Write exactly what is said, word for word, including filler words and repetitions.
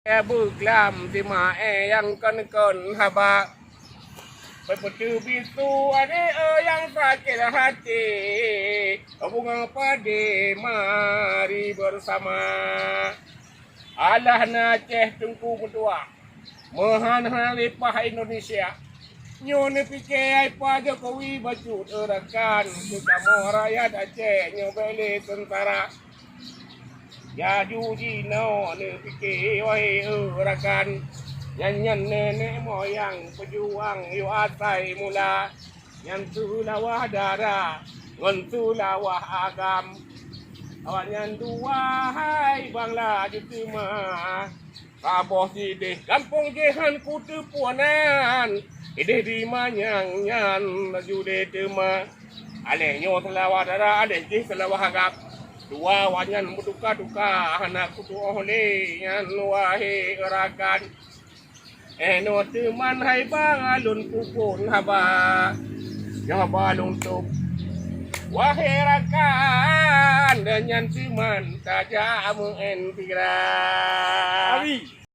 Beuklam teuma, eh, nyang kon-kon haba. Beupeuteupeu bisu aneuk, eh, nyang sakét hati. Bunga padi mari bersama. Alah na Aceh Teungku meutuah, meuhan-han leupah Indonesia. Nyoe neupike hai Pak Jokowi bacut eurakan, keu kamoe rakyat Aceh nyoe bèk lé seungsara. Laju jinoe neupike wahé eurakan, nyan, nyan nenek moyang peujuang yôh asai mula, nyan seulawah dara ngon seulawah agam. Awaknyan dua hai bang laju teuma saboh sideh, gampông Jehan kuteupeu nan, ideh di manyang nyan laju lé teuma. Aléh nyoe seulawah dara, aléh jih seulawah agam. Dua awaknyan meutuka-tuka hana kutuoh lé nyan wahé eurakan. Eh, noe teuman hai bang lôn peuphon haba, nyoe haba lôn tôb. Wahé rakan, dan nyan teuman tajak meu'en pikiran.